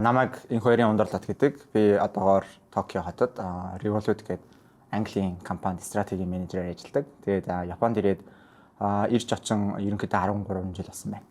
Намайг Энхбаярын Ундарлат гэдэг. Би одоогоор Токио хотод Revolut гэдэг Английн компанид стратегийн менежерээр ажилладаг. Тэгээд Японд ирээд ирж очин ерөнхийдөө 13 жил болсон байна.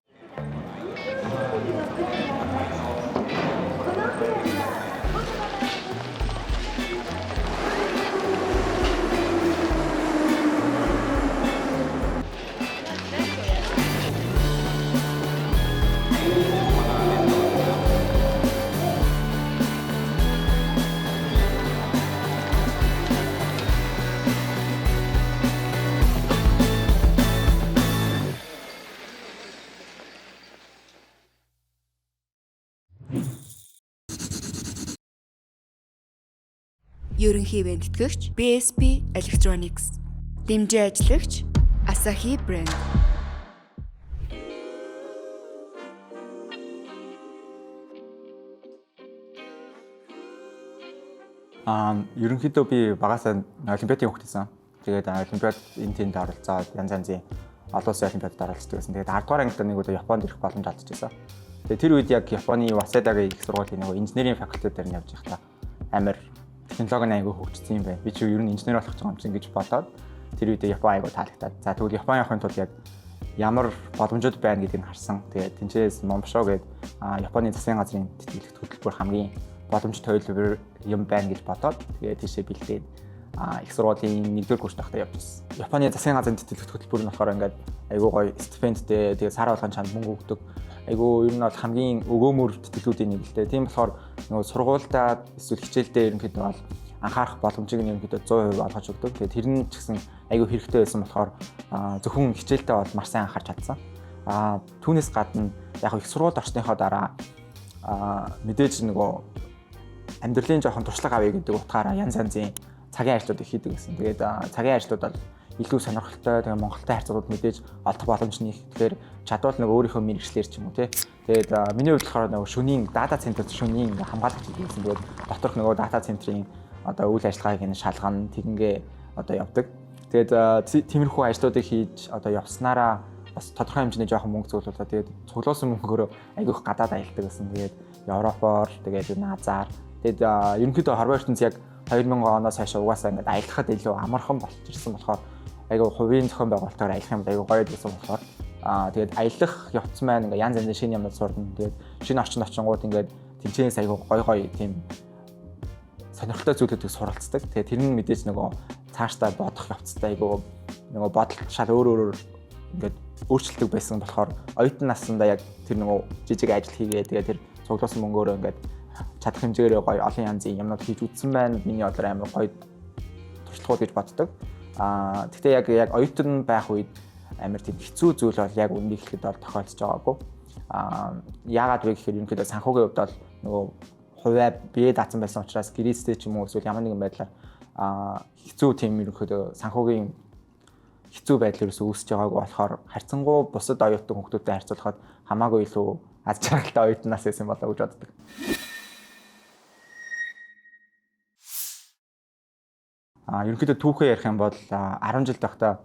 Ерөнхий бэнтгэгч BSP Electronics. Дэмжин ажиллагч Asahi брэнд. Ерөнхийдөө би багасаа олимпиадын хүүхэд байсан. Тэгээд олимпиад энэ тэнд оролцоод янз янзын олон улсын олимпиадад оролцдог байсан. Тэгээд 10 дугаар ангид нэг удаа Японд ирэх боломж олдчихсан. Тэгээд тэр үед яг Японы Васадагийн их сургуулийн нэг инженерийн факультетээр нь явж байхдаа амар технологи нь айгүй хөгжсөн юм байна. Би чи ер нь инженер болох гэж байгаа юм чинь гэж бодоод тэр үедээ Япон айгүй таалагдаад. За тэгвэл Япон явахын тулд яг ямар боломжууд байна гэдгийг нь харсан. Тэгээд тэнцээс Момшо гээд Японы засгийн газрын тэтгэлэгт хөтөлбөр хамгийн боломжтой төлбөр юм байна гэж бодоод тэгээд тийшээ бэлдээд их сургуулийн 1-р курст байхдаа явж ирсэн. Японы засгийн газрын тэтгэлэгт хөтөлбөр нь болохоор ингээд айгүй гоё стипендтэй, тэгээд сар болгон чанд мөнгө өгдөг. Айгүй ер нь бол хамгийн өгөөмөр тэтгэлгүүдийн нэг л дээ. Тийм болохоор нөгөө сургуульдаа эсвэл хичээлдээ ерөнхийдөө бол анхаарах боломжийг нь ерөнхийдөө 100% олгож өгдөг. Тэгээд тэр нь ч гэсэн айгүй хэрэгтэй байсан болохоор зөвхөн хичээлдээ бол маш сайн анхаарч чадсан. Түүнээс гадна яг их сургуульд орсныхоо дараа мэдээж нөгөө амьдралын жоохон туршлага авъя гэдэг утгаараа янз янзын цагийн ажлууд их хийдэг гэсэн. Тэгээд цагийн ажлууд бол илүү сонирхолтой, тэгээ Монголтой харьцуулбал мэдээж олдох боломж нь их. Тэгэхээр чадвал нөгөө өөрийнхөө мэргэжлэр ч юм уу тий. Тэгээд миний хувьд болохоор нөгөө шөнийн дата центр шөнийн хамгаалагч хийдэг гэсэн. Тэгээд доторх нөгөө дата центрийн одоо үйл ажиллагааг нь шалгана, тэгингээ одоо явдаг. Тэгээд тиймэрхүү ажлуудыг хийж одоо явснараа бас тодорхой хэмжээний жоохон мөнгө цуглуулаад тэгээд цуглуулсан мөнгөөрөө айгүйх гадаад аялдаг гэсэн. Тэгээд Европоор, тэгээд Азаар. Тэгээд ерөнхийдөө хорвоо ертөнц яг 2000 оноос хойш угаасаа ингээд аялахад илүү амархан болж ирсэн болохоор айгүй хувийн зохион байгуулалтаар аялах юм айгүй гоё байсан болохоор тэгээд аялах явц маань ингээд янз янзын шинэ юмнууд сурна. Тэгээд шинэ орчинд очингууд ингээд тэнцэнээс айгүй гоё гоё тийм сонирхолтой зүйлүүдийг суралцдаг. Тэгээд тэр нь мэдээж нөгөө цаашдаа бодох явцтай айгүй нөгөө бодол шал өөр өөрөөр ингээд өөрчлөлтөг байсан болохоор оюутан насндаа яг тэр нөгөө жижиг ажил хийгээ тэгээд тэр цуглуулсан мөнгөөрөө ингээд чадах хэмжээгээр гоё олон янзын юмнууд хийж үзсэн байна. Миний бодлоор амар гоё туршлагууд гэж боддог. Гэхдээ яг оюутан байх үед амар тийм хэцүү зүйл бол яг үнэнийг хэлэхэд бол тохиолдож байгаагүй. Яагаад вэ гэхээр ерөнхийдөө санхүүгийн хувьд бол нөгөө хувиа бие даацсан байсан учраас гэрээстэй ч юм уу эсвэл ямар нэгэн байдлаар хэцүү тийм ерөнхийдөө санхүүгийн хэцүү байдал ерөөсөө үүсэж байгаагүй болохоор харьцангуй бусад оюутан хүүхдүүдтэй харьцуулахад хамаагүй илүү аз жаргалтай оюутнаас байсан болоо гэж боддог. Ерөнхийдөө түүхээ ярих юм бол 10 жил байхдаа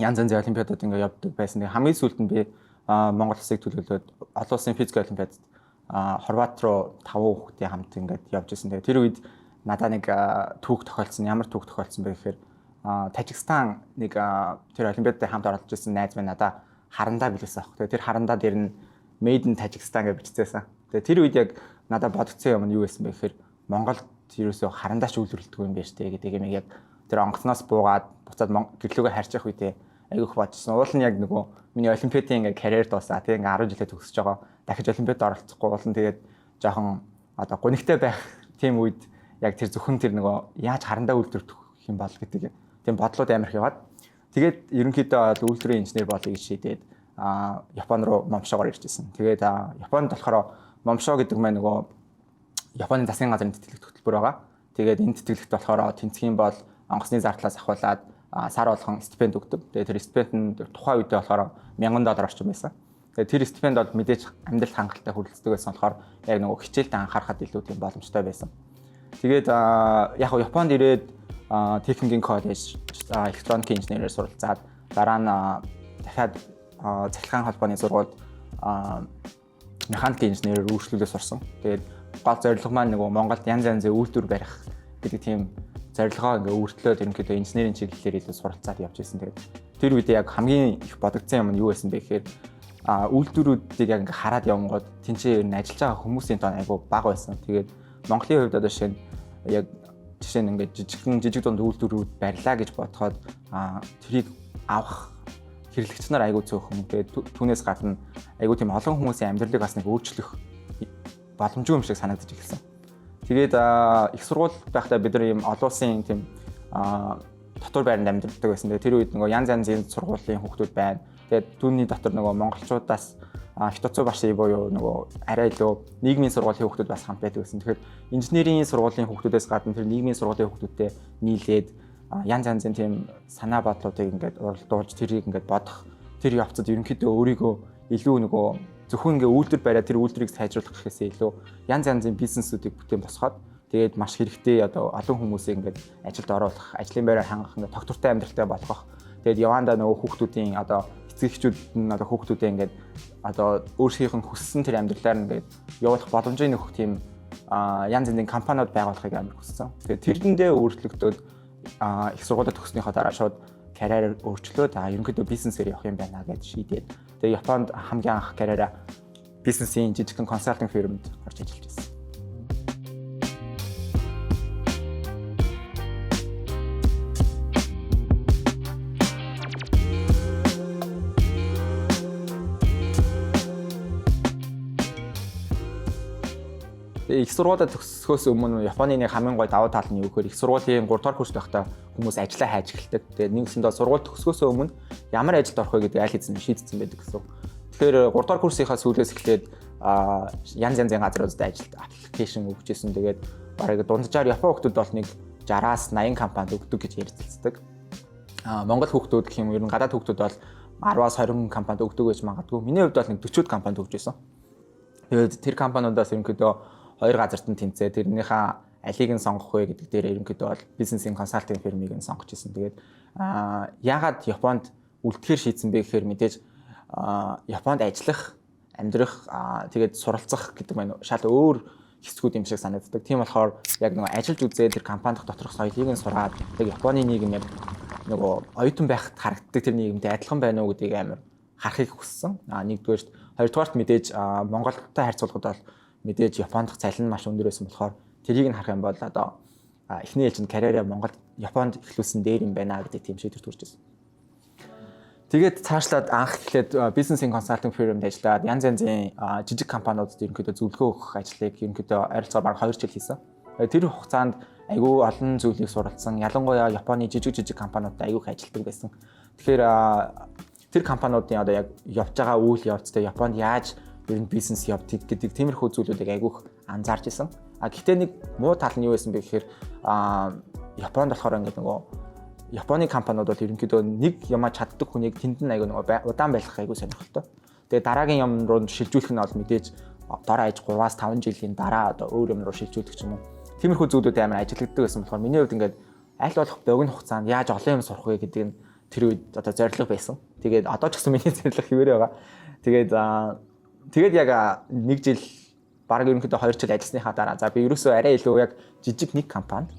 янз янзын олимпиадууд ингээ явдаг байсан. Тэгээ хамгийн сүүлд нь би Монгол улсыг төлөөлөөд олон улсын физик олимпиадад Хорват руу 5 хүүхдийн хамт ингээд явж исэн. Тэгээ тэр үед надаа нэг түүх тохиолдсон. Ямар түүх тохиолдсон бэ гэхээр Тажикстан нэг тэр олимпиадад хамт оролцож исэн найз минь надаа харандаа бэлгэсэн аах. Тэгээ тэр харандаа дээр нь Made in Tajikistan гэж бичсэн. Тэгээ тэр үед яг надаа бодогдсон юм нь юу байсан бэ гэхээр Монголд ерөөсөө харандаач үйлдвэрлэдэг юм байна штэ гэдэг юм яг тэр онгоцноос буугаад буцаад гэрлүүгээ харж явах үедээ айгүйх бодсон. Уул нь яг нөгөө миний олимпиадын ингээ карьер дуусаа тий ингээ 10 жилээ төгсөж байгаа. Дахиж олимпиад оролцохгүй уул нь тэгээд жоохон одоо гунигтай байх тийм үед яг тэр зөвхөн тэр нөгөө яаж харандаа үйлдвэрлэх юм бол гэдэг тийм бодлууд амар их яваад тэгээд ерөнхийдөө бол үйлдвэрийн инженер болъё гэж шийдээд Япон руу Момшогоор ирж ирсэн. Тэгээд Японд болохоор Момшо гэдэг маань нөгөө Японы засгийн газрын тэтгэлэгт хөтөлбөр байгаа. Тэгээд энэ тэтгэлэгт болохоор тэнцхийн бол онгоцны зардлаас ахуулаад сар болгон стипенд өгдөг. Тэгээд тэр стипенд нь тухайн үедээ болохоор $1000 орчим байсан. Тэгээд тэр стипенд бол мэдээж амьдрал хангалттай хүрэлцдэг байсан болохоор яг нөгөө хичээлдээ анхаарахад илүү тийм боломжтой байсан. Тэгээд яг нь Японд ирээд техникийн коллеж электроникийн инженерээр суралцаад дараа нь дахиад цахилгаан холбооны сургуульд механикийн инженерээр үргэлжлүүлээ сурсан. Тэгээд Гол зорилго маань нөгөө Монголд янз янзын үйлдвэр барих гэдэг тийм зорилгоо ингээ өөрчлөөд ерөнхийдөө инженерийн чиглэлээр илүү суралцаад явж ирсэн. Тэгээд тэр үед яг хамгийн их бодогдсон юм нь юу байсан бэ гэхээр үйлдвэрүүдийг яг ингээ хараад явангууд тэнцээ ер нь ажиллаж байгаа хүмүүсийн тоо айгүй бага байсан. Тэгээд Монголын хувьд одоо жишээ нь яг жишээ нь ингээд жижигхэн жижиг дунд үйлдвэрүүд барьлаа гэж бодоход тэрийг авах хэрэглэгч нар айгүй цөөхөн. Тэгээд түүнээс гадна айгүй тийм олон хүмүүсийн амьдралыг бас нэг өөрчлөх боломжгүй юм шиг санагдаж эхэлсэн. Тэгээд их сургууль байхдаа бид нар ийм олон улсын тийм дотор байранд амьдардаг байсан. Тэгээд тэр үед нөгөө янз янзын сургуулийн хүүхдүүд байна. Тэгээд түүний дотор нөгөө монголчуудаас Хитоцубаши буюу нөгөө арай илүү нийгмийн сургуулийн хүүхдүүд бас хамт байдаг гэсэн. Тэгэхээр инженерийн сургуулийн хүүхдүүдээс гадна тэр нийгмийн сургуулийн хүүхдүүдтэй нийлээд янз янзын тийм санаа бодлуудыг ингээд уралдуулж, тэрийг ингээд бодох тэр явцад ерөнхийдөө өөрийгөө илүү нөгөө зөвхөн ингээ үйлдвэр бариад тэр үйлдвэрийг сайжруулах гэхээсээ илүү янз янзын бизнесүүдийг бүтээн босгоод, тэгээд маш хэрэгтэй одоо олон хүмүүсийг ингээд ажилд оруулах, ажлын байраар хангах, ингээд тогтвортой амьдралтай болгох. Тэгээд явандаа нөгөө хүүхдүүдийн одоо эцэг эхчүүд нь одоо хүүхдүүдээ ингээд одоо өөрсдийнх нь хүссэн тэр амьдралаар ингээд явуулах боломжийг нөхөх тийм янз янзын компаниуд байгуулахыг амар хүссэн. Тэгээд тэрэндээ өөрчлөгдөөд их сургуулиуд төгснөхийн дараа шууд карьераар өөрчлөөд ерөнхийдөө бизнесээр явах юм байна гэж шийдээд, тэгээд Японд хамгийн анх карьераа бизнесийн жижигхэн consulting firm д орж ажиллаж байсан. Тэгээ их сургуулиуд төгсөхөөс өмнө Японы нэг хамгийн гоё давуу тал нь юу гэхээр их сургуулийн 3 дугаар курст байхдаа хүмүүс ажиллаа хайж эхэлдэг. Тэгээд нэгсэндээ сургууль төгсгөөсөө өмнө ямар ажилд орох вэ гэдэг аль хэзээ шийдсэн байдаг гэсэн. Тэгэхээр 3 дугаар курсынхаа сүүлээс эхлээд янз янзын газруудад ажилд application өгчээсэн. Тэгээд бараг дунджаар Япон хүмүүс бол нэг 60-аас 80 компанид өгдөг гэж ярилцдаг. Монгол хүүхдүүд гэх юм ер нь гадаад хүүхдүүд бол 10-аас 20 компанид өгдөг гэж магадгүй. Миний хувьд бол нэг 40 компанид өгч байсан. Тэгээд тэр компаниудаас ерөнхийдөө хоёр газарт нь тэнцээ, тэрнийхээ алийг нь сонгох вэ гэдэг дээр ерөнхийдөө бол бизнесийн consulting firm ыг нь сонгож ирсэн. Тэгээд яагаад Японд үлдэхээр шийдсэн бэ гэхээр мэдээж Японд ажиллах, амьдрах, тэгээд суралцах гэдэг маань шал өөр хэсгүүд юм шиг санагддаг. Тийм болохоор яг нөгөө ажиллаж үзээд, тэр компанид доторх соёлыг нь сураад, яг Японы нийгэм яг нөгөө оюутан байхад харагддаг тэр нийгэмтэй адилхан байна уу гэдгийг амар харахыг хүссэн. Нэгдүгээрт, хоёрдугаарт мэдээж Монголтой харьцуулахад бол мэдээж Японд цалин маш өндөр байсан болохоор тэрийг нь харах юм бол одоо эхний ээлжинд карьераа Монголд, Японд эхлүүлсэн дээр юм байна гэдэг тийм шийдвэр төрж ирсэн. Тэгээд цаашлаад анх эхлээд бизнесийн consulting firm д ажиллаад, янз янзын жижиг компаниудад ерөнхийдөө зөвлөгөө өгөх ажлыг ерөнхийдөө ойролцоогоор бараг 2 жил хийсэн. Тэр хугацаанд айгүй олон зүйлийг суралцсан. Ялангуяа Японы жижиг жижиг компаниудад айгүй их ажилладаг байсан. Тэгэхээр тэр компаниудын одоо яг явж байгаа үйл явцтай, Японд яаж ер нь бизнес явдаг гэдэг тиймэрхүү зүйлүүдийг айгүйх анзаарч исэн. Гэхдээ нэг муу тал нь юу байсан бэ гэхээр Японд болохоор ингээд нөгөө Японы компаниуд бол ерөнхийдөө нэг юмаа чаддаг хүнийг тэнд нь айгүй нөгөө удаан байх айгүй сонирхолтой. Тэгээ дараагийн юм руу шилжүүлэх нь бол мэдээж дор хаяж 3-аас 5 жилийн дараа одоо өөр юм руу шилжүүлэх ч юм уу. Тиймэрхүү зүйлүүд амар ажиглагддаг байсан болохоор миний хувьд ингээд аль болох богино хугацаанд яаж олон юм сурах вэ гэдэг нь тэр үед одоо зорилго байсан. Тэгээд одоо ч гэсэн миний зорилго хэвээрээ байгаа. Тэгээд яг нэг жил, бараг ерөнхийдөө 2 жил ажилласныхаа дараа за би ерөөсөө арай илүү яг жижиг нэг компанид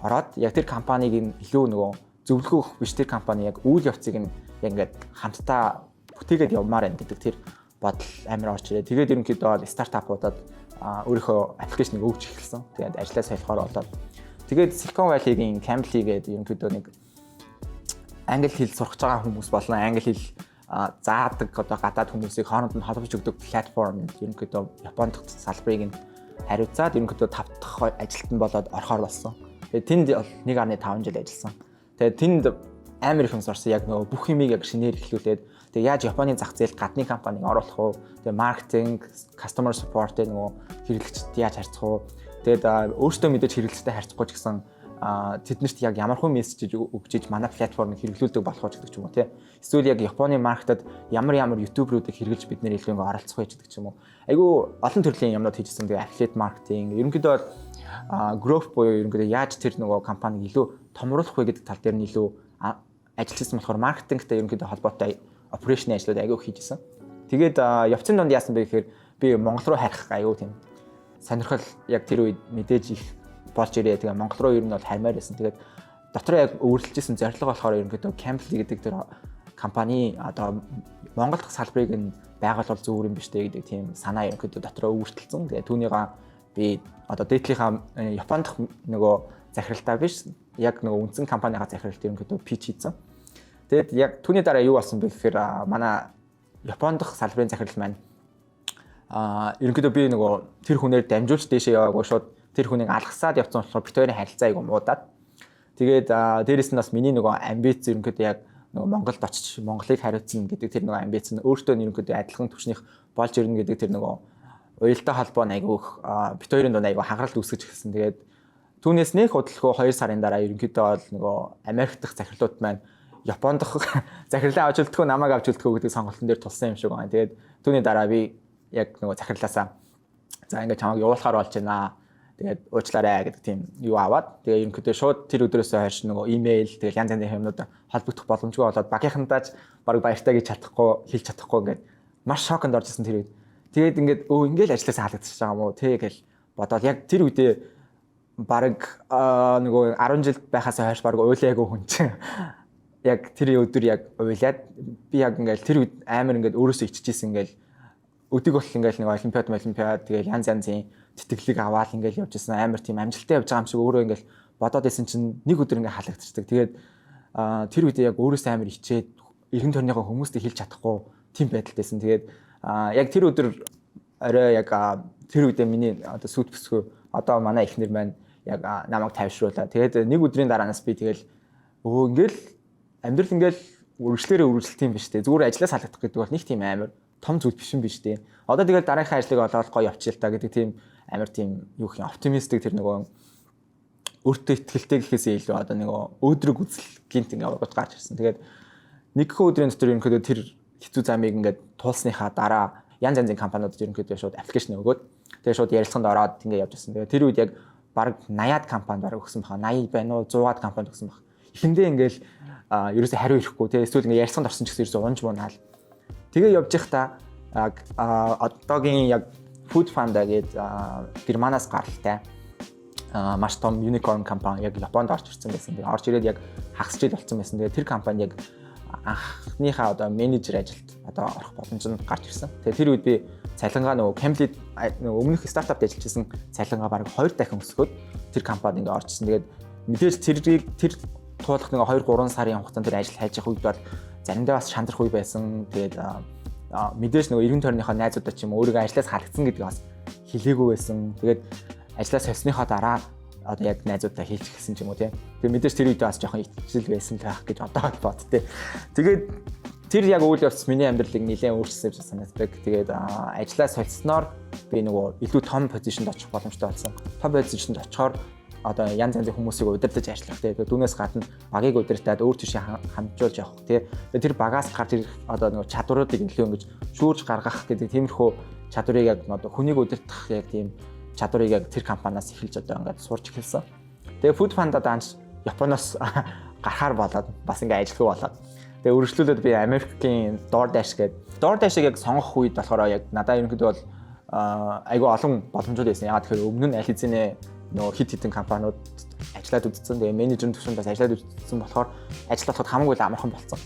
ороод, яг тэр компанийг нь илүү нөгөө зөвлөгөө өгөх биш, тэр компани яг үйл явцыг нь яг ингээд хамтдаа бүтээгээд явмаар байна гэдэг тэр бодол амар орж ирээ. Тэгээд ерөнхийдөө бол стартапуудад өөрийнхөө application ыг өгч эхэлсэн. Тэгээд ажлаа солихоор болоод, тэгээд Silicon Valley-гийн Cambly гэдэг ерөнхийдөө нэг англи хэл сурах гэж байгаа хүмүүс болон англи хэл заадаг одоо гадаад хүмүүсийг хооронд нь холбож өгдөг платформ ерөнхийдөө Японд салбарыг нь хариуцаад ерөнхийдөө тав дахь ажилтан болоод орохоор болсон. Тэгээд тэнд бол 1.5 жил ажилласан. Тэгээд тэнд амар их юм сурсан. Яг нөгөө бүх юмыг яг шинээр эхлүүлээд, тэгээд яаж Японы зах зээлд гадны компаниг оруулах уу? Тэгээд маркетинг, customer support, нөгөө хэрэглэгчд яаж харьцах уу? Тэгээд өөртөө мэдээж хэрэглэгчтэй харьцахгүй ч гэсэн тэднэрт яг ямар хүн мессеж өгч иж манай платформыг хэрэглүүлдэг болох уу гэдэг ч юм уу, тий. Эсвэл яг Японы market ад ямар ямар YouTuber уудыг хэрэглэж бид нэр илүү ингээ оролцох вэ гэдэг ч юм уу. Айгүй олон төрлийн юмнууд хийжсэн. Тэгээ affiliate marketing, ерөнхийдөө бол growth буюу ерөнхийдөө яаж тэр нөгөө компаниг илүү томруулах вэ гэдэг тал дээр нь илүү ажилласан болохоор маркетингтэй ерөнхийдөө холбоотой operation ажлууд айгүй хийжсэн. Тэгээд явцын дунд яасан бэ гэхээр би Монгол руу харих айгүй тийм Сонирхол яг тэр үед мэдээж их болж ирээ. Тэгээ Монгол руу ер нь бол хармаар байсан. Тэгээд дотор яг өөрчилжсэн зорилго болохоор ерөнхийдөө Cambly гэдэг тэр компани одоо Монгол дахь салбарыг нь байгуулвал зүгээр юм биш үү гэдэг тийм санаа ерөнхийдөө дотроо өөрчилсөн. Тэгээ түүнийгээ би одоо дээдлийнхаа Японд дахь нөгөө захиралтай биш, яг нөгөө үндсэн компанийгаа захиралт ерөнхийдөө pitch хийсэн. Тэгээд яг түүний дараа юу болсон бэ гэхээр манай Японд дахь салбарын захирал маань ерөнхийдөө би нөгөө тэр хүнээр дамжуулж дээшээ яваагүй, шууд тэр хүнийг алгасаад явцсан болохоор бид хоёрын харилцаа айгу муудаад, тэгээд дээрэс нь бас миний нөгөө амбиц, ерөнхийдөө яг нөгөө Монголд очиж Монголыг хариуцна гэдэг тэр нөгөө амбиц нь өөртөө нь ерөнхийдөө адилхан түвшнийх болж ирнэ гэдэг тэр нөгөө уялдаа холбоо нь айгүйх бид хоёрын дунд айгу хагаралт үүсгэж эхэлсэн. Тэгээд түүнээс нэх удалгүй 2 сарын дараа ерөнхийдөө бол нөгөө Америк дахь захирлууд маань Японд дахь захирлаа авч үлдэх үү, намайг авч үлдэх үү гэдэг сонголтын дээр тулсан юм шиг байна. Тэгээд түүний дараа би яг нөгөө захирлаасаа "За, ингээд чамайг явуулахаар болж байна. Тэгээд уучлаарай" гэдэг тийм юу аваад, тэгээ ерөнхийдөө шууд тэр өдрөөсөө хойш нөгөө имэйл, тэгэл янз янзын юмнууд холбогдох боломжгүй болоод, багийнхантаа ч баг баяртай гэж чадахгүй, хэлж чадахгүй, ингээд маш шоконд орж исэн тэр үед. Тэгээд ингээд өө ингээл ажилласаа халагдчихж байгаа юм уу те гэл бодоод, яг тэр үедээ баг нөгөө 10 жил байхаас хойш баг уйлаагүй хүн чинь яг тэр өдөр яг уйлаад, би яг ингээл тэр үед амар ингээд өөрөөсөө иччихсэн. Ингээл өдөг бол ингээл нэг олимпиад, тэгэл янз янзын тэтгэлэг аваад ингээл явж исэн, амар тийм амжилттай явж байгаа юм шиг өөрөө ингээл бодоод исэн чинь нэг өдөр ингээ халагдчихдаг. Тэгээд тэр үедээ яг өөрөөсөө амар ичээд, эргэн тойрныхоо хүмүүстэй хэлж чадахгүй тийм байдалд байсан. Тэгээд яг тэр өдөр орой, яг тэр үедээ миний одоо сүйт бүсгүй, одоо манай эхнэр маань яг намайг тайвшруулаа. Тэгээд нэг өдрийн дараанаас би тэгэл өө ингээл амьдрал ингээл үргэлжлээрээ үргэлжилт юм биш үү? Зүгээр ажиллаас халагдах гэдэг бол нэг тийм амар том зүйл биш юм биш үү? Одоо тэгэл дараагийнхаа ажлыг олоод гоё явчих л та гэдэг тийм амар тийм юу гэх юм, optimistic, тэр нөгөө өөртөө итгэлтэй гэхээсээ илүү одоо нөгөө өөдрөг үзэл гинт ингээ ургаж гарч ирсэн. Тэгээд нэгэн өдрийн дотор ерөнхийдөө тэр хэцүү замыг ингээд туулсныхаа дараа янз янзын компаниудад ерөнхийдөө шууд application өгөөд, тэгээд шууд ярилцлаганд ороод ингээ явж ирсэн. Тэгээд тэр үед яг баг 80-аад компанид бараг өгсөн баха. 80 байна уу, 100-аад компанид өгсөн баха. Эхэндээ ингээл ерөөсөө хариу ирэхгүй те, эсвэл ингээ ярилцлаганд орсон ч гэсэн ерөөсөө унж муунаал. Тэгээ явж байхдаа одоогийн яг Food Panda гэдэг Германаас гаралтай маш том unicorn компани яг Японд орж ирсэн байсан. Тэгээ орж ирээд яг хагас жил болсон байсан. Тэгээ тэр компани яг анхныхаа одоо менежер ажилд одоо орох боломж нь гарч ирсэн. Тэгээ тэр үед би цалингаа нөгөө Cambly нөгөө өмнөх стартапд ажиллаж байсан цалингаа бараг 2 дахин өсгөөд тэр компанид ингээ орчихсон. Тэгээд мэдээж тэрийг тэр туулах нэг 2 3 сарын хугацаанд тэр ажил хайж явах үед бол заримдаа бас шандрах үе байсан. Тэгээд мэдээж нөгөө эргэн тойрныхоо найзуудаа ч юм өөрийгөө ажлаас халагдсан гэдгийг бас хэлээгүй байсан. Тэгээд ажлаас холсныхоо дараа одоо яг найзуудаа хэлж эхэлсэн ч юм уу тийм. Тэгээд мэдээж тэр үед бас жоохон ичил байсан л байх гэж одоо бод тий. Тэгээд тэр яг үйл явц миний амьдралыг нэлээд өөрчилсөн гэж санагддаг. Тэгээд ажлаа солисноор би нөгөө илүү том position д очих боломжтой болсон. Том position д очихоор одоо янз янзын хүмүүсийг удирдах ажиллах тий. Түүнээс гадна багийг удирдаад өөр тийшээ хамжуулж явах тий. Тэр багаас гарч ирэх одоо нөгөө чадваруудыг илүү ингэж шүүрж гаргах гэдэг тиймэрхүү чадварыг, яг одоо хүнийг удирдах яг тийм чадварыг яг тэр компаниас эхэлж одоо ингээд сурч эхэлсэн. Тэгээ Food Panda данч Японоос гарахаар болоод бас ингээд ажилгүй болоод, тэгээ үргэлжлүүлээд би Америкийн DoorDash гэдэг, DoorDash-ыг яг сонгох үед болохоор яг надад ерөнхийдөө бол айгүй олон боломжууд байсан. Яагаад тэгэхээр өмнө нь аль хэзээ нөгөө хит хитэн компаниуд ажиллаад үзсэн. Тэгээ менежерийн түвшинд бас ажиллаад үзсэн болохоор ажил болоход хамаагүй л амархан болсон.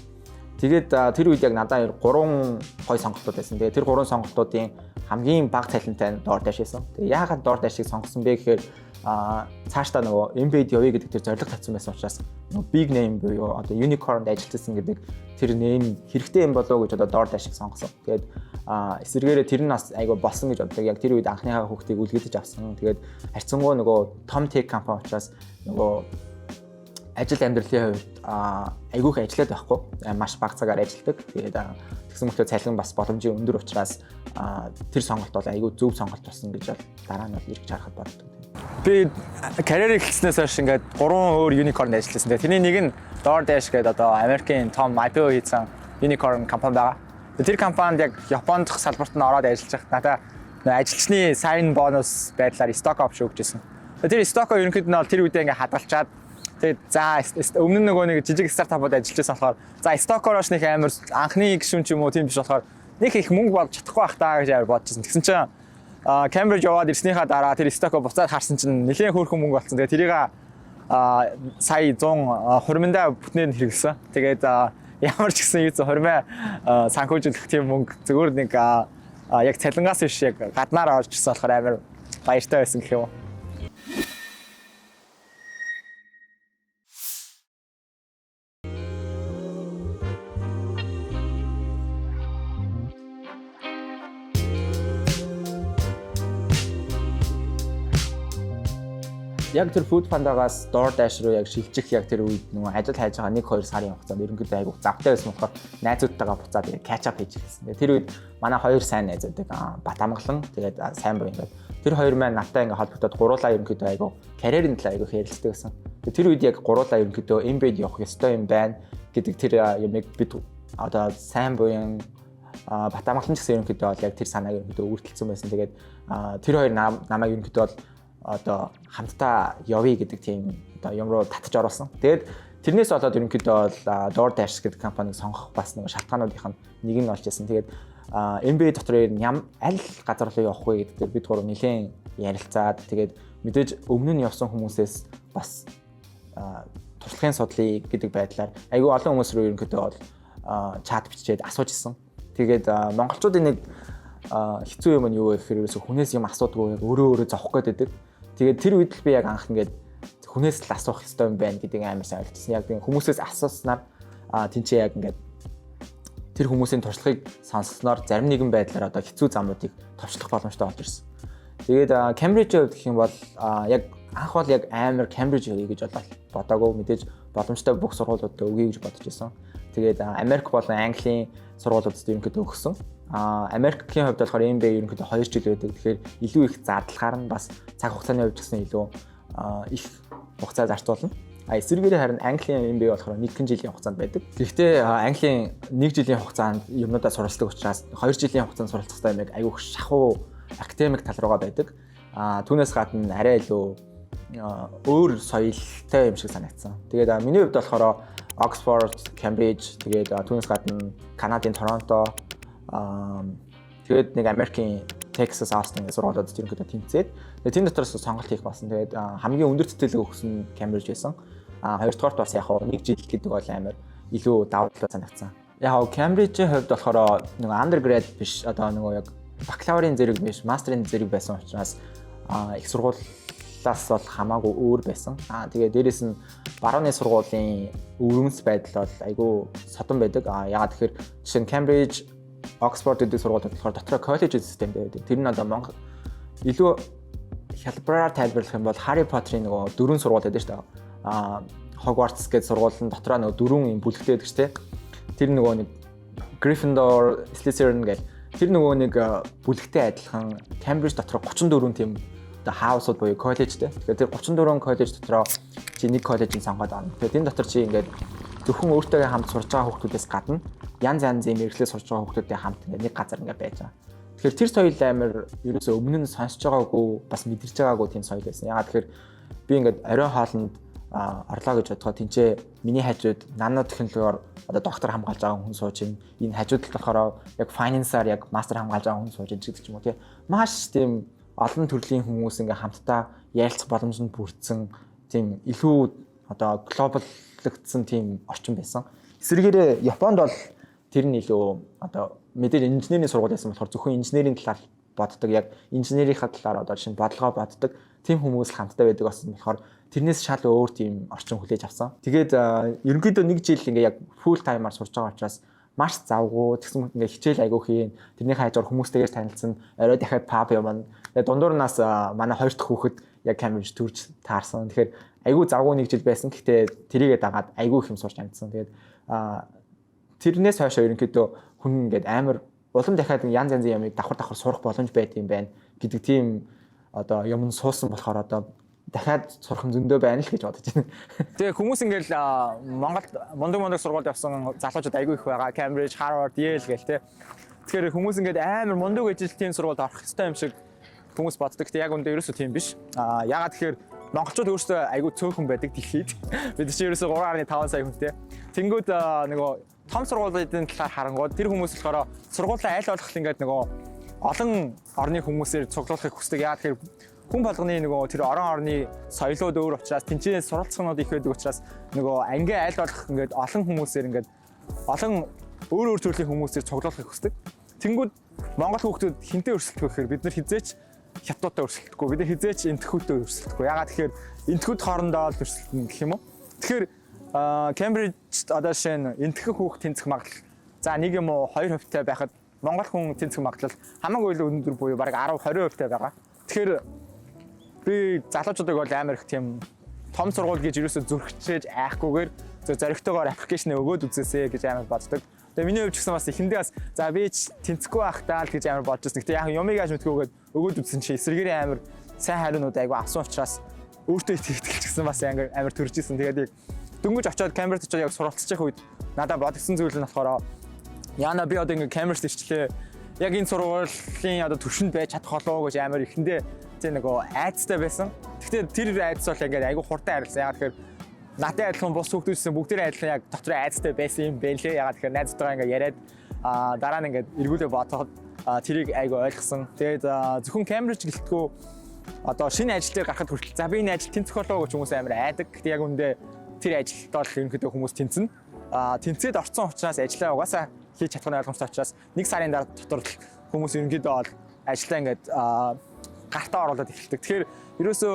Тэгээд тэр үед яг надад гурван гой сонголтууд байсан. Тэгээд тэр гурван сонголтуудын хамгийн бага цалинтай нь DoorDash байсан. Тэгээ яагаад DoorDash-ыг сонгосон бэ гэхээр цаашдаа нөгөө MBA-д явъя гэдэг тэр зорилго тавьсан байсан учраас нөгөө big name буюу одоо unicorn-д ажилласан гэдэг тэр name хэрэгтэй юм болов уу гэж одоо DoorDash-ыг сонгосон. Тэгээд эсвэргээрээ тэр нь бас айгүй болсон гэж боддог. Яг тэр үед анхныхаа хүүхдийг үлгэдэж авсан. Тэгээд харьцангуй нөгөө том tech компани учраас нөгөө ажил амьдралын хувьд айгүй их ажиллаад байхгүй. Маш бага цагаар ажилладаг. Тэгээд тэгсэн мөртлөө цалин бас боломжийн өндөр учраас тэр сонголт бол айгүй зөв сонголт болсон гэж бол дараа нь бол эргэж харахад боддог. Би карьер эхэлснээс хойш ингээд гурван өөр unicorn ажилласан. Тэгээ тэрний нэг нь DoorDash гэдэг одоо Америкийн том IPO хийсэн unicorn компани байгаа. Тэр компанид яг Японд салбарт нь ороод ажиллаж байхад надаа ажилчны sign bonus байдлаар stock option өгч ирсэн. Тэр stock ерөнхийдөө нь бол тэр үедээ ингээд хадгалчаад, тэгээд за, өмнө нь нөгөө нэг жижиг стартапууд ажиллаж байсан болохоор за, stock орош нэг амар анхны гишүүн ч юм уу тийм биш болохоор нэг их мөнгө болж чадахгүй байх таа гэж амар бодчихсон. Тэгсэн чинь Кембриж яваад ирснийхаа дараа тэр stock оо буцаад харсан чинь нэлээд хөөрхөн мөнгө болсон. Тэгээд тэрийг сая 100 хурминдаа бүтнээр нь хэрэглэсэн. Тэгээд ямар ч гэсэн юу хурмаа санхүүжүүлэх тийм мөнгө зүгээр нэг яг цалингаас биш, яг гаднаар орж ирсэн болохоор амар баяртай байсан гэх юм уу. Яг тэр Food Panda-гаас DoorDash руу яг шилжих яг тэр үед нөгөө ажил хайж байгаа 1 2 сарын хугацаанд ерөнхийдөө айгүйх завтай байсан болохоор найзуудтайгаа буцаад catch up хийж эхэлсэн. Тэр үед манай хоёр сайн найзуудыг, Бат Амгалан, тэгээд Сайн Буян ингээд, тэр хоёр маань надтай ингээд холбогдоод гуруулаа ерөнхийдөө айгүй карьерийн талаар айгүй ярилцдаг гэсэн. Тэр үед яг гуруулаа ерөнхийдөө MBA явах ёстой юм байна гэдэг тэр юмыг бид одоо Сайн Буян, Бат Амгалан ч гэсэн ерөнхийдөө бол яг тэр санааг ерөнхийдөө өөрчилсөн байсан. Тэгээд тэр хоёр намайг ерөнхийдөө бол одоо хамтдаа явъя гэдэг тийм одоо юм руу татаж оруулсан. Тэгээд тэрнээс болоод ерөнхийдөө бол DoorDash гэдэг компаниг сонгох бас нэг шалтгаануудынх нь нэг нь болж байсан. Тэгээд MBA дотор ям аль газар руу явах вэ гэдэг дээр бид гурав нэлээд ярилцаад, тэгээд мэдээж өмнө нь явсан хүмүүсээс бас туршлагын судлыг гэдэг байдлаар айгүй олон хүмүүс рүү ерөнхийдөө бол чат бичээд асууж исэн. Тэгээд монголчуудын нэг хэцүү юм нь юу вэ гэхээр ерөөсө хүнээс юм асуудаггүй, өөрөө өөрөө зовх гээд байдаг. Тэгээд тэр үед л би яг анх ингээд хүнээс л асуух ёстой юм байна гэдэг амар сайн ойлгосон. Яг тийм хүмүүсээс асууснаар тэнцээ яг ингээд тэр хүмүүсийн туршлагыг сонссноор зарим нэгэн байдлаар одоо хэцүү замуудыг товчлох боломжтой болж ирсэн. Тэгээд Кембрижийн хувьд гэх юм бол яг анх бол яг амар Кембриж өгье гэж бодоагүй, мэдээж боломжтой бүх сургуулиудад өгье гэж бодож байсан. Тэгээд Америк болон Английн сургуулиудад ерөнхийдөө өгсөн. Америкийн хувьд болохоор MBA ерөнхийдөө 2 жил байдаг. Тэгэхээр илүү их зардлахаар нь бас цаг хугацааны хувьд гэсэн илүү их хугацаа зарцуулна. А эсвэргээрээ харин Английн MBA болохоор 1 жилийн хугацаанд байдаг. Гэхдээ Английн 1 жилийн хугацаанд юмнуудаа суралцдаг учраас 2 жилийн хугацаанд суралцах хэрэгтэй юм айгүйх шахуу академик тал руугаа байдаг. А түүнээс гадна арай илүү өөр соёлтой юм шиг санагдсан. Тэгээд миний хувьд болохоор Oxford, Cambridge, тэгээд түүнээс гадна Канадын Торонто, тэгээд нэг Америкийн Texas, Austin гэх сургуулиуд ерөнхийдөө тэнцээд, тэгээд тийм дотроос сонголт хийх болсон. Тэгээд хамгийн өндөр тэтгэлэг өгсөн Cambridge байсан. А хоёрдугаарт бас яг нэг жил гэдэг бол амар илүү давуу талтай санагдсан. Яг Cambridge-ийн хувьд болохоор нөгөө undergrad биш, одоо нөгөө яг бакалаврын зэрэг биш, мастерын зэрэг байсан учраас их сургуулиас бол хамаагүй өөр байсан. Аа, тэгээ дээрэс нь барууны сургуулийн өвөрмөц байдал бол айгүй содон байдаг. Аа, яагаад тэгэхээр жишээ нь Cambridge, Oxford гэдэг сургуулиуд болохоор дотроо коллеж системтэй байдаг. Тэр нь одоо Монгол илүү хялбараар тайлбарлах юм бол Harry Potter-ын нөгөө дөрвөн сургууль байдаг шүү дээ. Аа, Hogwarts гэдэг сургууль нь дотроо нөгөө дөрвөн юм бүлэгтэй байдаг шүү дээ. Тэр нөгөө нэг Gryffindor, Slytherin гэл тэр нөгөө нэг бүлэгтэй адилхан Cambridge дотор 34 тийм одоо house ууд буюу коллежтэй. Тэгэхээр тэр 34 коллеж дотроо чи нэг коллежийг сонгоод авна. Тэгэхээр энэ дотор чи ингээд зөвхөн өөртөө хамт сурж байгаа хүүхдүүдээс гадна янз янзын мэргэжлээр сурж байгаа хүүхдүүдтэй хамт ингээд нэг газар ингээд байж байгаа. Тэгэхээр тэр соёл амар ерөөсөө өмнө нь сонсож байгаагүй, бас мэдэрч байгаагүй тийм соёл байсан. Яагаад тэгэхээр би ингээд оройн хоолнд орлоо гэж бодоход тэнцээ миний хажууд нано технологиор одоо доктор хамгаалж байгаа хүн сууж байна. Энэ хажууд талд болохоор яг finance-аар яг мастер хамгаалж байгаа хүн сууж байна гэдэг ч юм уу, тий. Маш тийм олон төрлийн хүмүүс ингээ хамтдаа ярилцах боломжинд бүрдсэн тийм илүү одоо global лагдсан тийм орчин байсан. Эсвэргээрээ Японд бол тэр нь илүү одоо мэдээж инженерийн сургууль байсан болохоор зөвхөн инженерийн талаар боддог, яг инженерийнхаа талаар одоо шинэ бодлогоо боддог тийм хүмүүс л хамтдаа байдаг болсон болохоор тэрнээс шал өөр тийм орчин хүлээж авсан. Тэгээд ерөнхийдөө нэг жил ингээ яг full time-аар сурж байгаа учраас маш завгүй, тэгсэн мэт ингээ хичээл айгүй хийн. Тэрний хажуугаар хүмүүстэйгээр танилцсан, орой дахиад pub явна. Тэгээд дундуурнаас манай хоёр дахь хүүхэд яг Cambridge төрж таарсан. Тэгэхээр айгүй завгүй нэг жил байсан. Гэхдээ тэрийгээ дагаад айгүй их юм сурч амжсан. Тэгээд тэрнээс хойш ерөнхийдөө хүн ингээд амар улам дахиад янз янзын юмыг давхар давхар сурах боломж байт юм байна гэдэг тийм одоо юм суусан болохоор одоо дахиад сурах юм зөндөө байна л гэж бодож байна. Тэгээ хүмүүс ингээл Монголд мундаг мундаг сургуульд явсан залуучууд айгүй их байгаа. Cambridge, Harvard, Yale гэл те. Тэгэхээр хүмүүс ингээд амар мундаг ажилтны сургуульд орох ёстой юм шиг хүмүүс боддог. Гэтэ яг үндэ ерөөсөө тийм биш. Аа, яагаад тэгэхээр монголчууд өөрсдөө айгүй цөөхөн байдаг дэлхийд. Бид чинь ерөөсөө 3.5 сая хүнтэй. Тэнгүүд нөгөө том сургуулиудын талаар харангууд тэр хүмүүс болохоор сургуулаа аль болох ингээд нөгөө Олон орны хүмүүсээр цуглуулахыг хүсдэг. Яа тэгэхээр хүн болгоны нөгөө тэр орон орны соёлууд өөр учраас, тэнцэнэ суралцахнууд их байдаг учраас нөгөө анги аль болох ингээд олон хүмүүсээр, ингээд олон өөр өөр төрлийн хүмүүсээр цуглуулахыг хүсдэг. Тэнгүүд Монгол хүүхдүүд хэнтэй өрсөлдөх вэ гэхээр бид нар хэзээ ч хятадтай өрсөлдөхгүй. Бид нар хэзээ ч энэтхүүтэй өрсөлдөхгүй. Яагаад тэгэхээр энэтхүүд хоорондоо л өрсөлдөнө гэх юм уу? Тэгэхээр Кембрижд одоо жишээ нь энэтхэг хүүхд тэнцэх магадлал за 1 юм уу 2% тай байхад Монгол хүн тэнцэх магадлал хамаагүй илүү өндөр буюу бараг 10 20% тай байгаа. Тэгэхээр би залуучуудыг бол амар их тийм том сургууль гэж ерөөсө зүрхчээж айхгүйгээр зоригтойгоор application өгөөд үзээсэй гэж амар боддог. Тэгээ миний хувьд ч гэсэн бас эхэндээ бас за би ч тэнцэхгүй байх таа л гэж амар бодож байсан. Гэтэ яг юмыг яаж мэдхгүйгээд өгөөд үзсэн чи эсрэгээрээ амар сайн хариунууд айгу авсан учраас өөртөө итгэх ч гэсэн бас амар амар төрж исэн. Тэгээд яг дөнгөж очиод, Кембрижд очиод яг суралцчих үед надад бодгсон зүйл нь болохоор яана, би одоо ингээ Кембрижд ирчлээ. Яг энэ сургуулийн одоо түвшинд байж чадах болов уу гэж амар эхэндээ тийм нөгөө айдастай байсан. Гэхдээ тэр айдас бол ингээд айгу хурдан арилсан. Яг тэгэхээр надад адилхан бус хүүхдүүдсэн бүгдээрээ адилхан яг дотор айдастай байсан юм бэ лээ. Яг тэгэхээр найзтайгаа ингээд яриад, дараа нь ингээд эргүүлээ бодоход тэрийг айгу ойлгосон. Тэгээд зөвхөн Кембриж гэлтгүү одоо шинэ ажил дээр гарахад хүртэл за би энэ ажил тэнцэх болов уу гэж хүмүүс амар айдаг. Гэхдээ яг үндэ тэр ажилд бол ерөнхийдөө хүмүүс тэнцэнэ. Тэнцээд орцсон учраас ажлаа угаасаа хийж чадах нь ойлгомжтой учраас нэг сарын дараа дотор л хүмүүс ерөнхийдөө бол ажлаа ингээд гартаа оруулаад эхэлдэг. Тэгэхээр ерөөсөө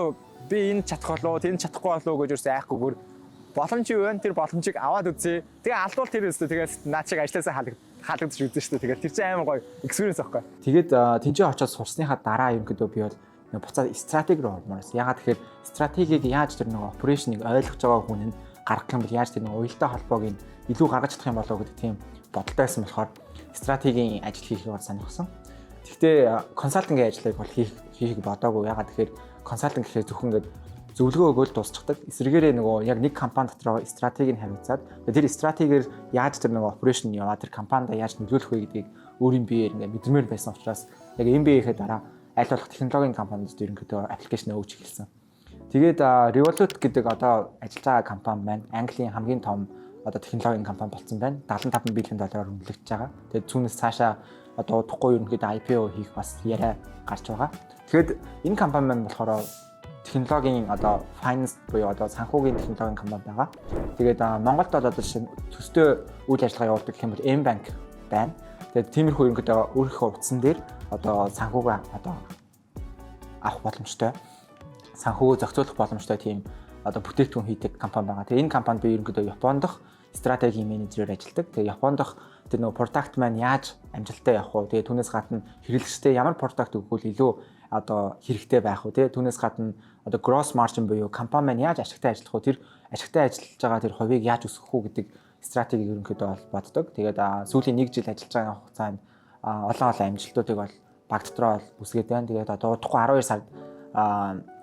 би энэ чадах болов, тэр чадахгүй болов гэж ерөөсөө айхгүйгээр боломж юу вэ? Тэр боломжийг аваад үзье. Тэгээ алдвал тэр өстө тэгээд наад шиг ажлаасаа халагдаж үзэн шүү дээ. Тэгээд тэр чинь амар гоё experience байхгүй. Тэгээд тэнцээ очиод сурсныхаа дараа ерөнхийдөө би бол буцаад стратеги руу ормоор байсан. Ягаад тэгэхээр стратегийг яаж тэр нөгөө operation ыг ойлгож байгаа хүн нь гаргах юм бол яаж тэр нөгөө уялдаа холбоог нь илүү гаргаж чадах юм болоо гэдэг тийм бодолтой байсан болохоор стратегийн ажил хийхийг бол сонирхсон. Гэхдээ consulting ийн ажлыг бол хийхийг бодоогүй. Ягаад тэгэхээр consulting гэхээр зөвхөн ингээд зөвлөгөө өгөөл дуусчихдаг. Эсрэгээрээ нөгөө яг нэг компани дотроо стратегийг хариуцаад тэр стратегиэр яаж тэр нөгөө operation яваа, тэр компанид яаж нөлөөлөх вэ гэдгийг өөрийн биеэр ингээд мэдэрмээр байсан учраас яг MBA-ийнхээ дараа аль болох технологийн компаниуд ерөнхийдөө application өгч эхэлсэн. Тэгээд Revolut гэдэг одоо ажиллаж байгаа компани маань Английн хамгийн том одоо технологийн компани болсон байна. 75 billion доллараар үнэлэгдэж байгаа. Тэгээд түүнээс цаашаа одоо удахгүй ерөнхийдөө IPO хийх бас яриа гарч байгаа. Тэгэхээр энэ компани маань болохоор технологийн одоо finance буюу одоо санхүүгийн технологийн компани байгаа. Тэгээд Монголд бол одоо жишээ нь төстэй үйл ажиллагаа явуулдаг гэх юм бол Mbank байна. Тэгээд тиймэрхүү ерөнхийдөө өөрийнхөө утсан дээр одоо санхүүгээ одоо авах боломжтой, санхүүгөө зохицуулах боломжтой тийм одоо бүтээгдэхүүн хийдэг компани байгаа. Тэгээ энэ компанид би ерөнхийдөө Японд дах стратегийн менежерээр ажилладаг. Тэгээ Японд дах тэр нөгөө product маань яаж амжилттай явах вэ? Тэгээ түүнээс гадна хэрэглэгчтэй ямар product өгвөл илүү одоо хэрэгтэй байх вэ? Тэгээ түүнээс гадна одоо gross margin буюу компани маань яаж ашигтай ажиллах вэ? Тэр ашигтай ажиллаж байгаа тэр хувийг яаж өсгөх үү гэдэг стратегийг ерөнхийдөө бол боддог. Тэгээд сүүлийн нэг жил ажиллаж байгаа хугацаанд олон олон амжилтуудыг бол баг дотроо бол үүсгээд байна. Тэгээд одоо удахгүй 12 сард,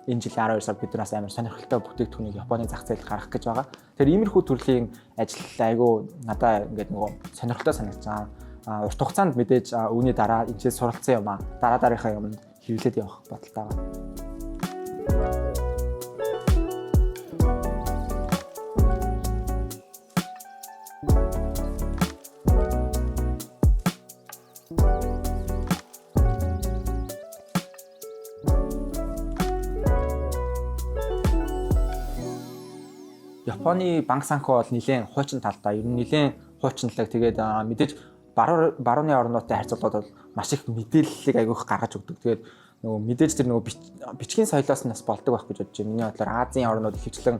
энэ жилийн 12 сард бид нар бас амар сонирхолтой бүтээгдэхүүнийг Японы зах зээлд гаргах гэж байгаа. Тэгэхээр иймэрхүү төрлийн ажил айгүй надаа ингээд нөгөө сонирхолтой санагдаж байгаа. Урт хугацаанд мэдээж үүний дараа энэ суралцсан юм дараа дараагийнхаа юмд хэрэглээд явах бодолтой байгаа. Японы банк санхүү бол нэлээд хуучин талдаа, ер нь нэлээд хуучинлаг. Тэгээд мэдээж барууны орнуудтай харьцуулбал бол маш их мэдээллийг айгүйх гаргаж өгдөг. Тэгээд нөгөө мэдээж тэр нөгөө бичгийн соёлоос нь бас болдог байх гэж бодож байна. Миний бодлоор Азийн орнууд, ихэвчлэн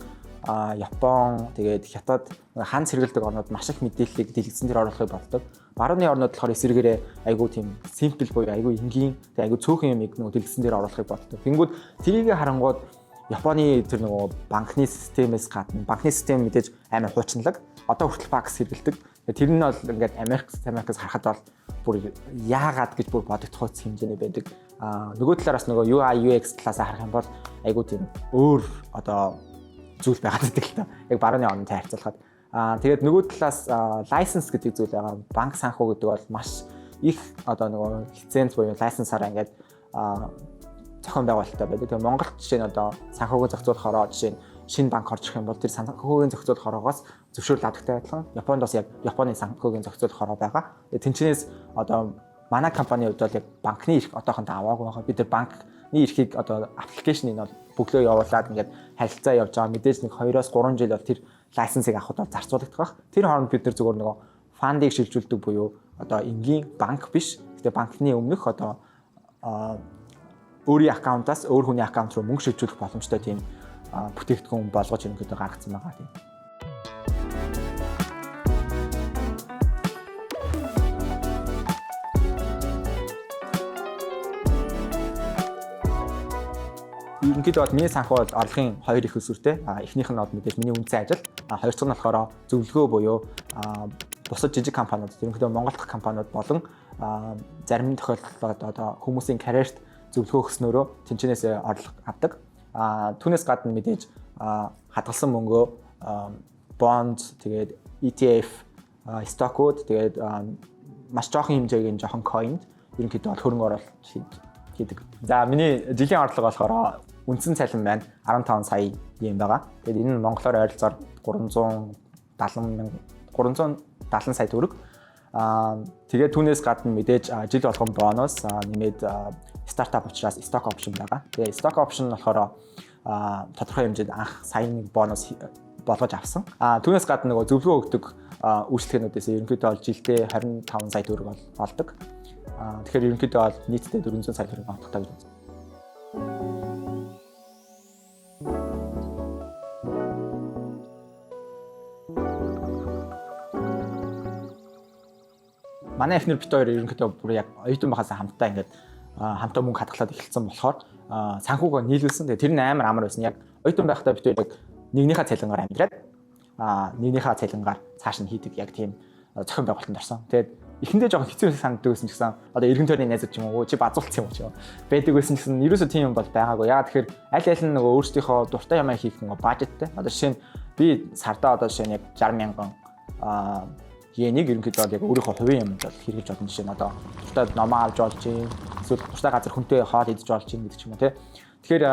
Япон, тэгээд Хятад хан сэргэлдэг орнууд маш их мэдээллийг дэлгэцэн дээр оруулахыг болдог. Барууны орнууд болохоор эсрэгээрээ айгүй тийм simple буюу айгүй энгийн, тэгээд айгүй цөөхөн юмыг нөгөө дэлгэцэн дээр оруулахыг боддог. Тэнгүүд тэрийг харангууд Японы тэр нөгөө банкны системээс гадна, банкны систем мэдээж амар хуучинлаг. Одоо хүртэл факс хэрэглэдэг. Тэр нь бол ингээд Америкаас харахад бол бүр яагаад гэж бүр бодогдох хэмжээний байдаг. Нөгөө талаар бас нөгөө UI UX талаас харах юм бол айгүй тийм өөр одоо зүйл байгаад байдаг л та. Яг барууны орнтой харьцуулахад. Тэгээд нөгөө талаас license гэдэг зүйл байгаа. Банк санхүү гэдэг бол маш их одоо нөгөө лиценз буюу license аар ингээд зохион байгуулалттай байдаг. Тэгээ Монголд жишээ нь одоо санхүүгийн зохицуулах хороо, жишээ нь шинэ банк орж ирэх юм бол тэр санхүүгийн зохицуулах хороогоос зөвшөөрөл авдагтай адилхан Японд бас яг Японы санхүүгийн зохицуулах хороо байгаа. Тэгээ тэнчнээс одоо Манай компанийн хувьд бол яг банкны эрх одоохондоо аваагүй байгаа. Бид нар банкны эрхийг одоо application ыг бол бөглөө явуулаад ингээд харилцаа явж байгаа. Мэдээж нэг 2-оос 3 жил бол тэр license ыг авахд бол зарцуулагдах байх. Тэр хооронд бид нар зүгээр нөгөө fund ыг шилжүүлдэг буюу одоо энгийн банк биш. Гэтэ банкны өмнөх одоо өөрийн account аас өөр хүний account руу мөнгө шилжүүлэх боломжтой тийм бүтээгдэхүүн болгож ерөнхийдөө гаргацсан байгаа тийм. Ерөнхийдөө бол миний санхүү бол орлогын хоёр их өсвөртэй. Эхнийх нь бол мэдээж миний үндсэн ажил. Хоёр дахь нь болохоор зөвлөгөө буюу бусад жижиг компаниуд, ерөнхийдөө Монгол дахь компаниуд болон зарим тохиолдолд одоо хүмүүсийн карьерт зөвлөгөө өгснөөрөө тэнчнээс орлого авдаг. Түүнээс гадна мэдээж хадгалсан мөнгөө бонд, тэгээд ETF, stock ууд, тэгээд маш жоохон хэмжээгийн жоохон coin ерөнхийдөө бол хөрөнгө оруулалт хийдэг. За, миний жилийн орлого болохоор үндсэн цалин маань 15 сая юм байгаа. Тэгээд энэ нь монголоор ойролцоогоор 370 мянга, 370 сая төгрөг. Тэгээд түүнээс гадна мэдээж жил болгон бонус, нэмээд стартап учраас stock option байгаа. Тэгээд stock option болохоор тодорхой хэмжээнд анх сая нэг бонус болгож авсан. Түүнээс гадна нөгөө зөвлөгөө өгдөг үйлчилгээнүүдээс ерөнхийдөө бол жилдээ 25 сая төгрөг бол олдог. Тэгэхээр ерөнхийдөө бол нийтдээ 400 сая төгрөг олдогтой гэж үзсэн. Манай эхнэр бид хоёр ерөнхийдөө бүр яг оюутан байхаас хамтдаа ингээд хамтаа мөнгө хадгалаад эхэлсэн болохоор санхүүгээ нийлүүлсэн. Тэгээ тэр нь амар амар байсан. Яг оюутан байхдаа бид хоёр яг нэгнийхээ цалингаар амьдраад нэгнийхээ цалингаар цааш нь хийдэг яг тийм зохион байгуулалтанд орсон. Тэгээд эхэндээ жоохон хэцүү санагддаг байсан ч гэсэн одоо эргэн тойрны найзууд ч юм уу, чи базуулсан юм уу ч юм байдаг байсан ч гэсэн ерөөсөө тийм юм бол байгаагүй. Яагаад тэгэхээр аль аль нь нөгөө өөрсдийнхөө дуртай юмаа хийх нөгөө budget тай. Одоо жишээ нь би сардаа одоо жишээ нь яг 60 мянган йенийг ерөнхийдөө бол яг өөрийнхөө хувийн юмд бол хэрэглэж болно. Жишээ нь одоо дуртай номоо авч болж чинь, эсвэл дуртай газар хүнтэй хоол идэж болж чинь гэдэг ч юм уу, тий. Тэгэхээр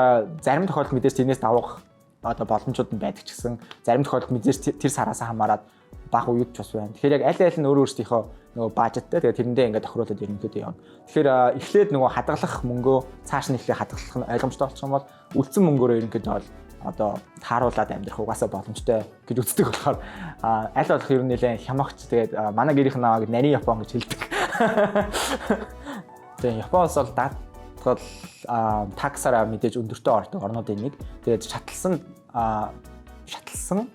зарим тохиолдолд мэдээж тэрнээс давах одоо боломжууд нь байдаг ч гэсэн зарим тохиолдолд мэдээж тэр сараасаа хамаарат бага үеуд ч бас байна. Тэгэхээр яг аль аль нь өөр өөрсдийнхөө нөгөө budget тай, тэгээ тэрэндээ ингээд тохируулаад ерөнхийдөө явна. Тэгэхээр эхлээд нөгөө хадгалах мөнгөө цааш нь эхлээ хадгалах нь ойлгомжтой болчих юм бол үлдсэн мөнгөөрөө ерөнхийдөө бол одоо тааруулаад амьдрах угаасаа боломжтой гэж үздэг болохоор аль болох ер нь нэлээд хямагч, тэгээд манай гэрийнх нь намайг нарийн Япон гэж хэлдэг. Тэгээд Японоос бол даатгал tax аараа мэдээж өндөртөө ордог орнуудын нэг. Тэгээд шатлсан шатлсан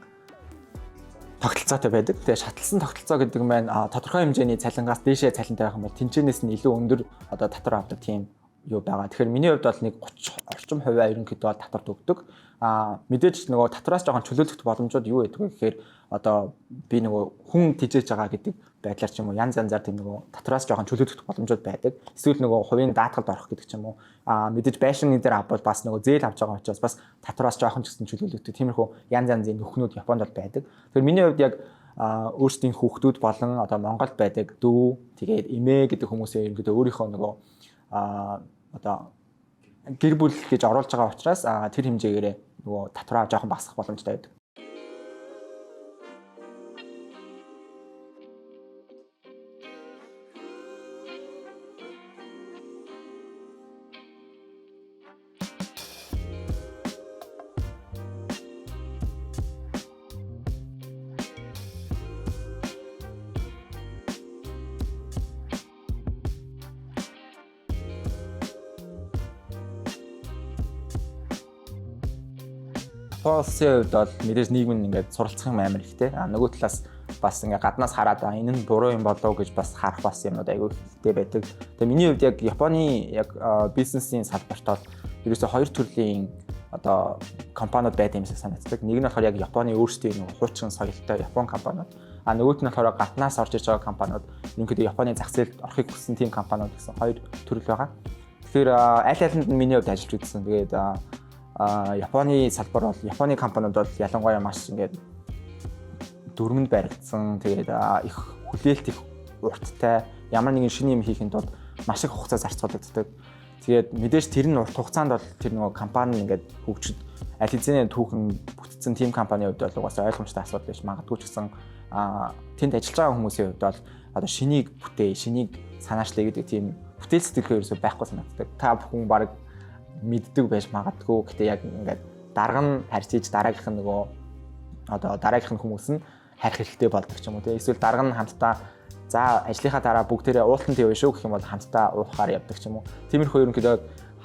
тогтолцоотой байдаг. Тэгээ шатлсан тогтолцоо гэдэг маань тодорхой хэмжээний цалингаас дээшээ цалинтай байх юм бол тэнцэнээс нь илүү өндөр одоо татвар авдаг тийм юу байгаа. Тэгэхээр миний хувьд бол нэг 30 орчим хувиа ерөнхийдөө бол татварт өгдөг. Мэдээж нөгөө татвараас жоохон чөлөөлөх боломжууд юу байдаг вэ гэхээр одоо би нөгөө хүн тэжээж байгаа гэдэг байдлаар ч юм уу, янз янзаар тийм нөгөө татвараас жоохон чөлөөлөх боломжууд байдаг. Эсвэл нөгөө хувийн даатгалд орох гэдэг ч юм уу. Мэдээж байшин дээр авбал бас нөгөө зээл авч байгаа учраас бас татвараас жоохон ч гэсэн чөлөөлөгдөг. Тиймэрхүү янз янзын нөхнүүд Японд бол байдаг. Тэгэхээр миний хувьд яг өөрсдийн хүүхдүүд болон одоо Монголд байдаг дүү, тэгээд эмээ гэдэг хүмүүсээ ерөнхийдөө өөрийнхөө нөгөө одоо гэр бүл гэж оруулж байгаа учраас тэр хэмжээгээрээ нөгөө татвараа жоохон багасгах боломжтой байдаг. Японы хувьд бол мэдээж нийгэм нь ингээд суралцах юм амар ихтэй. Нөгөө талаас бас ингээд гаднаас хараад энэ нь буруу юм болов гэж бас харах бас юмнууд айгүй ихтэй байдаг. Тэгээ миний хувьд яг Японы яг бизнесийн салбарт бол ерөөсөө хоёр төрлийн одоо компаниуд байдаг юм шиг санагддаг. Нэг нь болохоор яг Японы өөрсдийн нөгөө хуучин соёлтой Япон компаниуд. Нөгөөт нь болохоор гаднаас орж ирж байгаа компаниуд, ерөнхийдөө Японы зах зээлд орохыг хүссэн тийм компаниуд гэсэн хоёр төрөл байгаа. Тэгэхээр аль алинд нь миний хувьд ажиллаж үзсэн. Тэгээд Японы салбар бол, Японы компаниуд бол ялангуяа маш ингээд дүрмэнд баригдсан. Тэгээд их хүлээлт их урттай, ямар нэгэн шинэ юм хийхэд бол маш их хугацаа зарцуулагддаг. Тэгээд мэдээж тэр нь урт хугацаанд бол тэр нөгөө компани ингээд хөгжиж, аль хэзээ түүхэн бүтцэн тийм компанийн хувьд бол угаасаа ойлгомжтой асуудал биш магадгүй ч гэсэн Тэнд ажиллаж байгаа хүмүүсийн хувьд бол одоо шинийг бүтээ, шинийг санаачлаа гэдэг тийм бүтээл сэтгэлгээ ерөөсөө байхгүй санагддаг. Та бүхэн баг мэддэг байж магадгүй. Гэтэ яг ингээд дарга нь харьцаж дараагийнх нь нөгөө одоо дараагийнх нь хүмүүс нь харих хэрэгтэй болдог ч юм уу, тийм. Эсвэл дарга нь хамтдаа за ажлынхаа дараа бүгдээрээ уултанд явна шүү гэх юм бол хамтдаа уухаар явдаг ч юм уу. Тиймэрхүү ерөнхийдөө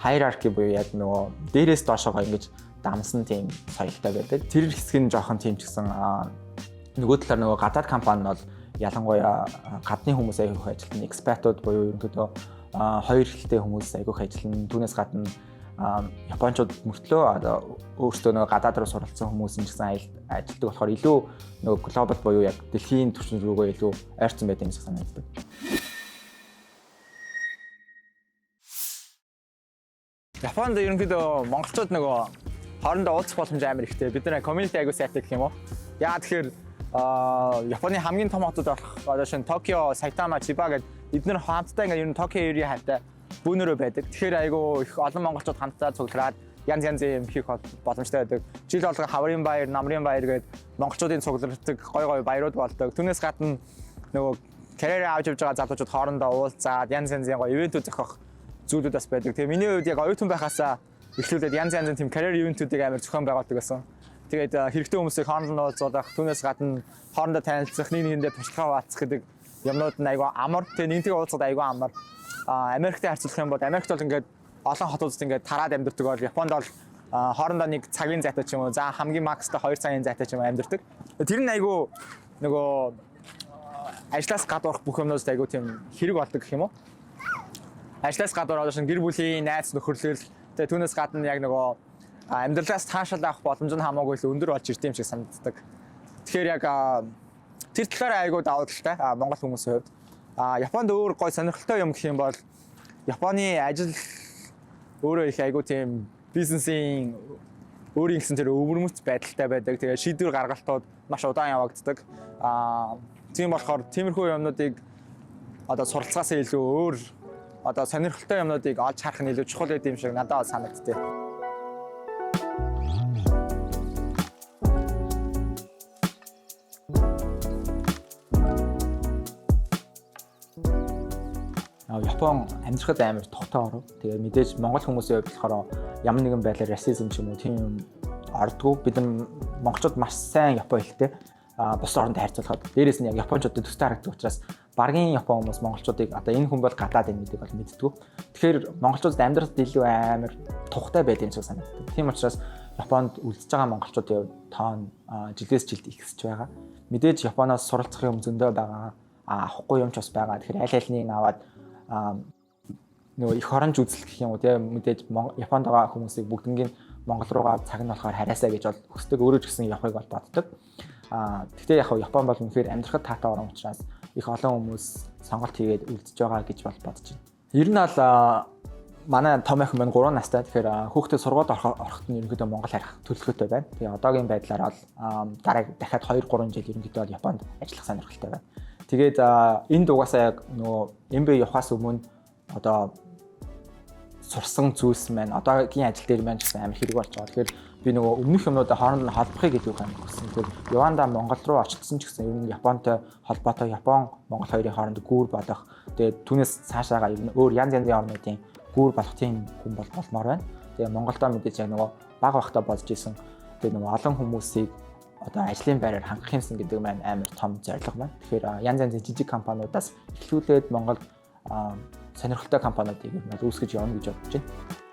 hierarchy буюу яг нөгөө дээрээс доошоогоо ингэж дамсан тийм соёлтой байдаг. Тэр хэсэг нь жоохон тийм ч гэсэн нөгөө талаар нөгөө гадаад компани нь бол ялангуяа гадны хүмүүс аягүй их ажиллана. Expat-ууд буюу ерөнхийдөө хоёр хэлтэй хүмүүс аягүй их ажиллана. Түүнээс гадна японочууд мөртлөө одоо өөрсдөө нөгөө гадаад руу суралцсан хүмүүс нь ч гэсэн ажилтдаг болохоор илүү нөгөө global буюу яг дэлхийн түвшин рүүгээ илүү ойрцсон байдаг юм шиг санагддаг. Японд ерөнхийдөө монголчууд нөгөө хоорондоо уулзах боломж амар ихтэй. Бид нар community аягүй сайтай гэх юм уу? Яа тэгэхээр Японы хамгийн том хотод болох одоо шинэ Токио, Сайтама, Чиба гэдэг эднэр хамтдаа ингээд ер нь Токио area хайтай бүүнөрөө байдаг. Тэгэхээр айгүй их олон монголчууд хамтдаа цуглараад янз янзын юм хийх боломжтой байдаг. Жил болгон хаврын баяр, намрын баяр гээд монголчуудын цуглардаг гой гой баярууд болдог. Түүнээс гадна нөгөө карьерээ авч явж байгаа залуучууд хоорондоо уулзаад янз янзын гоё event үүд зохиох зүйлүүд бас байдаг. Тэгээ миний хувьд яг оюутан байхаасаа эхлүүлээд янз янзын тийм карьер event үүдийг амар зохион байгуулдаг байсан. Тэгээд хэрэгтэй хүмүүсийг хооронд нь уулзуулах, түүнээс гадна хоорондоо танилцах, нэг нэгэндээ туршлагаа хуваалцах гэдэг юмнууд нь айгүй амар. Тэгээ нэгнтэйгээ уулзахад айгүй амар. Америктэй харьцуулах юм бол Америкт бол ингээд олон хотуудад ингээд тараад амьдардаг бол Японд бол хоорондоо нэг цагийн зайтай ч юм уу, за хамгийн max тай 2 цагийн зайтай ч юм уу амьдардаг. Тэр нь айгүй нөгөө ажлаас гадуурх бүх юмнуудад айгүй тийм хэрэг болдог гэх юм уу. Ажлаас гадуур одоо шинэ гэр бүлийн найз нөхөрлөл, тэгээ түүнээс гадна яг нөгөө амьдралаас таашаал авах боломж нь хамаагүй л өндөр болж ирд юм шиг санагддаг. Тэгэхээр яг тэр талаараа айгүй давуу талтай Монгол хүмүүсийн хувьд. Японд өөр гой сонирхолтой юм гэх юм бол Японы ажил өөрөө их айгүй тийм бизнесийн өөрийн гэсэн тэр өвөрмөц байдалтай байдаг. Тэгээ шийдвэр гаргалтууд маш удаан явагддаг. Тийм болохоор тиймэрхүү юмнуудыг одоо суралцахаас илүү өөр одоо сонирхолтой юмнуудыг олж харах нь илүү чухал байд юм шиг надад санагдтыг. Япон амьдрахад амар тухтай оров. Тэгээ мэдээж монгол хүмүүсийн хувьд болохоор ямар нэгэн байдлаар расизм ч юм уу тийм юм ордгоо. Бид нар монголчууд маш сайн япон хэлтэй. Бус орондоо харьцуулахад дээрээс нь яг японочдод төстэй харагддаг учраас баргийн япон хүмүүс монголчуудыг одоо энэ хүн бол гадаад юм гэдэг бол мэддэггүй. Тэгэхээр монголчуудад амьдралд илүү амар тухтай байд юм шиг санагддаг. Тийм учраас Японд үлдэж байгаа монголчуудын хувьд тоон жилээс жилд ихсэж байгаа. Мэдээж Японоос суралцах юм зөндөө байгаа. Авахгүй юм ч бас байгаа. Тэгэхээр аль альнийг аваад нөгөө их оронж үзэл гэх юм уу тийм мэдээж Японд байгаа хүмүүсийг бүгднгийн Монгол руугаа цаг нь болохоор харайсаа гэж бол хүсдэг. Өөрөө ч гэсэн явахыг бол боддог. Гэхдээ яг Япон бол үнэхээр амьдрахад таатай орон учраас их олон хүмүүс сонголт хийгээд үлдэж байгаа гэж бол бодож байна. Ер нь бол манай том охин маань 3 настай. Тэгэхээр хүүхдээ сургуульд ороход нь ерөнхийдөө Монгол харих төлөвлөгөөтэй байна. Тэгээ одоогийн байдлаар бол дараа дахиад 2 3 жил ерөнхийдөө бол Японд ажиллах сонирхолтой байна. Тэгээд энд угаасаа яг нөгөө MBA явахаас өмнө одоо сурсан зүйлс маань одоогийн ажил дээр маань ч гэсэн амар хэрэг болж байгаа. Тэгэхээр би нөгөө өмнөх юмнуудаа хооронд нь холбохыг илүү их амар хүссэн. Тэгэхээр Яванда Монгол руу очсон ч гэсэн ер нь Японтой холбоотой Япон Монгол хоёрын хооронд гүүр болох. Тэгээд түүнээс цаашаага ер нь өөр янз янзын орнуудын гүүр болох тийм хүн бол болмоор байна. Тэгээ Монголдоо мэдээж яг нөгөө баг багтаа бодож исэн. Тэгээ нөгөө олон хүмүүсийг одоо ажлын байраар хангах юмсан гэдэг маань амар том зорилго байна. Тэгэхээр янз янзын жижиг компаниудаас эхлүүлээд Монголд сонирхолтой компаниудыг ер нь үүсгэж явна гэж бодож байна.